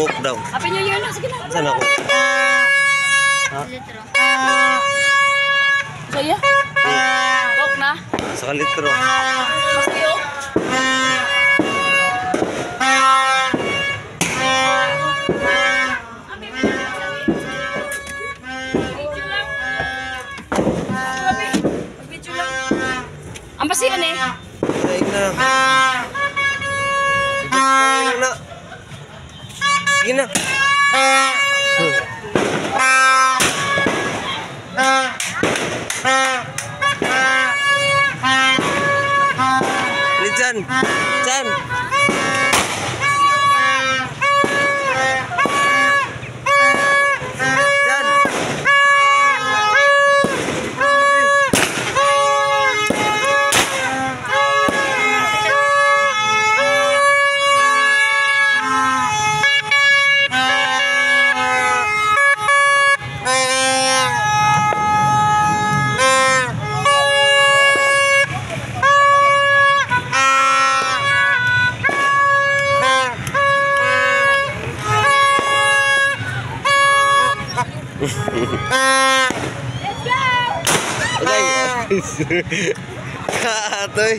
Coke daw. Happy New Year na. Sige na. Saan ako? Ha? Litro. Saya? Coke na? Sa litro. Pastiyo? Video lang. Video lang. Ang basihan eh. Daig na. Sige na. Sige na. Chan. Chan. Chan. Let's go! Agay. Kaatoy.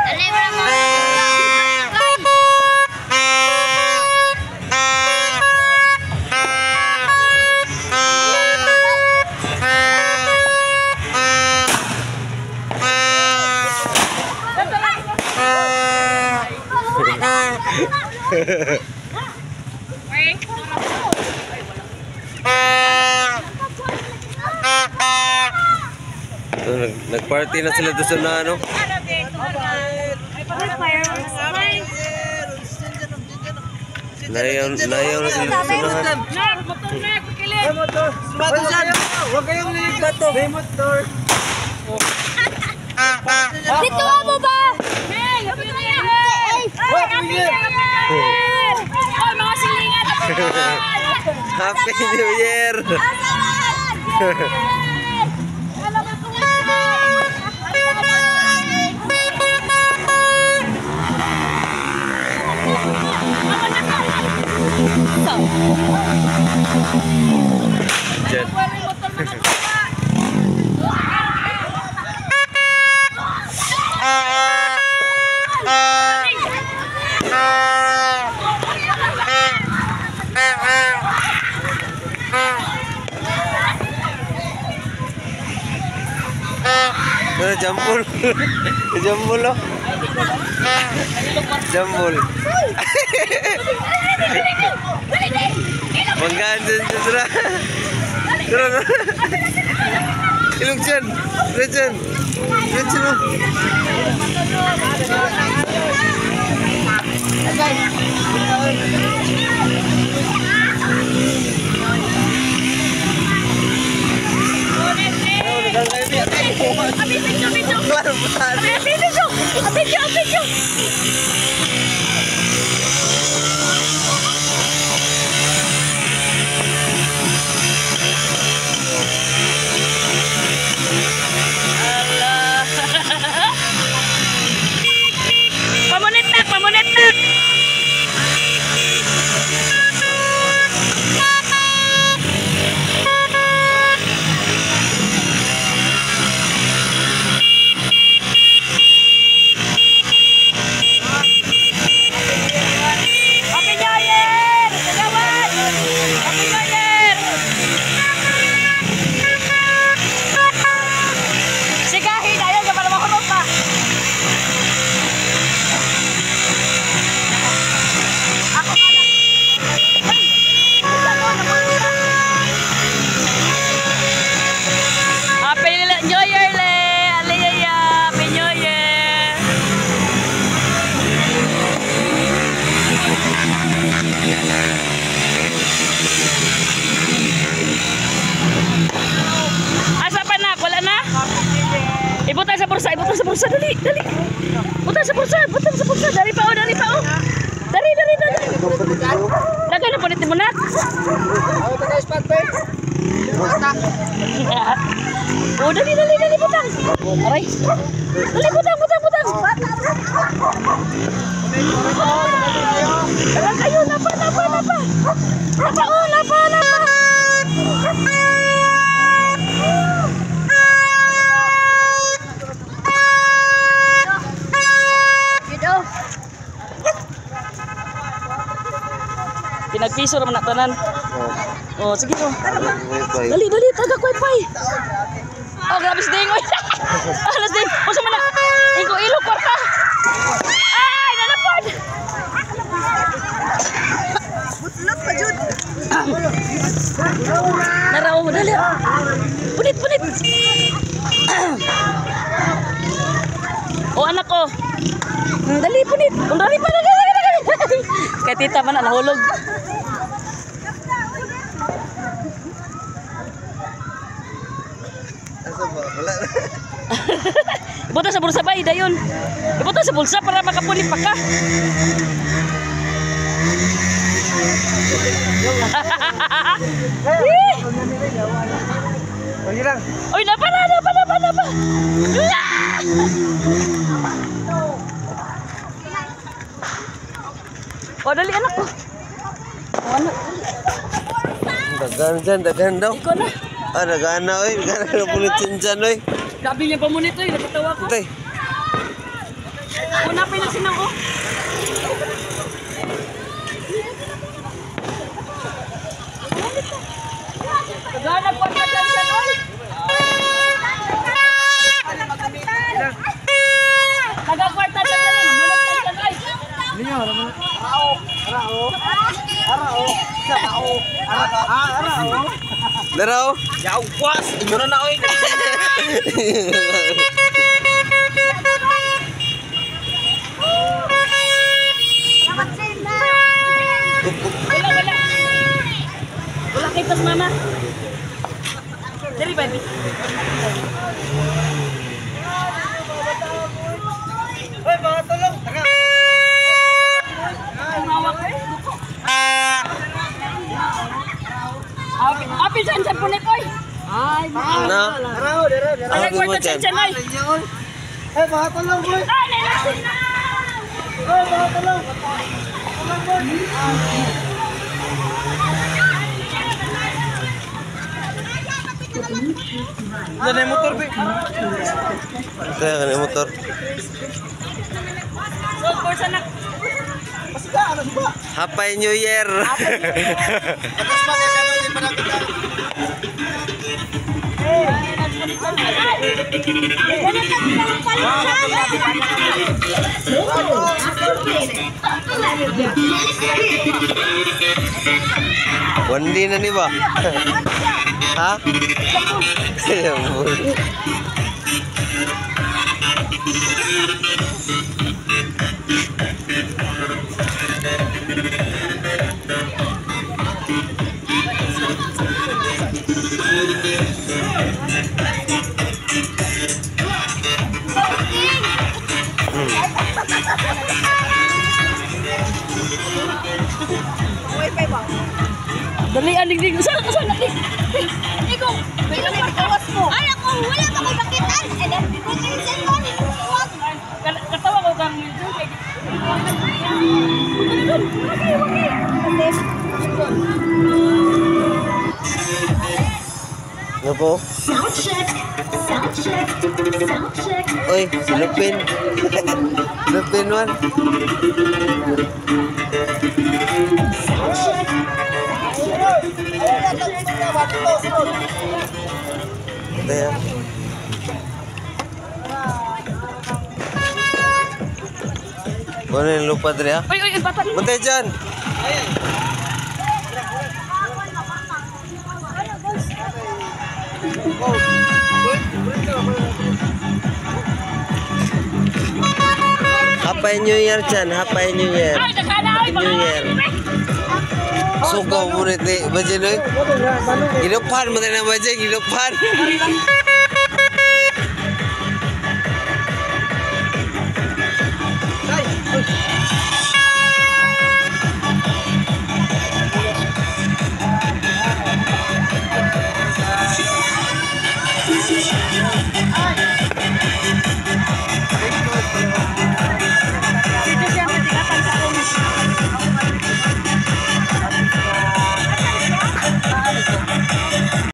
Dali mo na mga. So, nag-party na sila doon sa na ano. Nayaw, nayaw na sila doon sa unahan. Huwag kayong lilipat. May motor. Dito mo ba? Hey! Happy New Year! Happy New Year! Oh, mga silingan! Happy New Year! Diyan. Jambul. Jambul oh. Jambul. Banggaan dyan dyan. Tara. Tara, tara. Ilog dyan. Tara dyan. Tara dyan oh. Video, video! Video, video, video! Pamunit na! Pamunit na! Happy New Year! Kagawan! Happy New Year! Sigahin! Ayaw niya para makulong pa! Ako nga lang. Ay! Isa ko, nakulong ka. Happy New Year, Le! Aliyaya! Happy New Year! Asa pa na? Wala na? Ibutang sa bursa, ibutang sa bursa, dali, dali. Butang sa bursa, butang sa bursa. Dali pa oh, dali pa oh. Dali, dali, dali. Lagay na punit mo na. Ako tayo spot, babe. Oh, dali, dali, dali, butang. Aray. Dali, butang, butang, butang. Tara kayo, napa, napa, napa. Napa, oh, napa, napa. Pinagpiso naman na tanan. Oh, sige oh. Dali, dali, taga kway. Oh, grabe si Ding. Oy. Alas Ding. Unsa man na? Ingo ilo kwarta. Ay, nanapod. Butlot pa jud. Naraw, dali. Punit, punit. Oh, anak ko. Dali, punit. Dali pa, dali, dali, dali. Kay tita man na nahulog. Asa ba? Wala na. Ibuta sa bulsa ba, dayon. Ibuta sa bulsa para makapunit pa ka. Eh! Pagi lang. Oy, napa na, napa, napa, napa. Ah! Oh, dali anak ko. Oh, anak. Dagan dyan, dagan daw. Ikaw na. Ah, dagan na, oy. Dagan na punit dyan, oy. Grabe niya pamunit, oy. Napatawa ko. Tay. Una pa yung sinang, oh. Taganag pa ka dyan dyan, oy. Taga-kwarta dyan dyan, munot dyan dyan, oy. Niyo, arao, arao. Arao, arao. Arao. Daraw. Yawas, inyo na na oy. Wala, wala. Wala kay tas mama. Dali, baby. Hoy, mga tulong. Taka. Tumawag ko. Api, api dyan, dyan punit, oy. Ay, Na. Arao, dara, dara. Ay, Api mo kwarta dyan. dyan, dyan, oy. Hoy, mga tulong, boy. Ay, nailasin na. Hoy, mga tulong. Tulong, boy. Diyan na yung motor, be. Kaya ka na yung motor. So, of course, anak. Happy New Year! Tapos pa, kaya kami hindi pa nakita. One day na ni ba? Ha? Dali, aning ding. Saan ka, saan? Dali. Ikaw. Ay, ako, wala pa ko makitaan. Eh, ko yung cellphone. Huwag. Katawa ko kang Ano po? Sound check. Sound check. Sound check. Oy, si Lupin. Lupin man. Sound check. Kaya. Ano yung lupa dre ha? Oy, oy, oy, bata. Bantay dyan! Happy New Year dyan! Happy New Year! Ay, nagkana, oy, Happy New Year! Sugaw mo rin ni Bajin oy. Gilupan mo na Bajin, gilupan!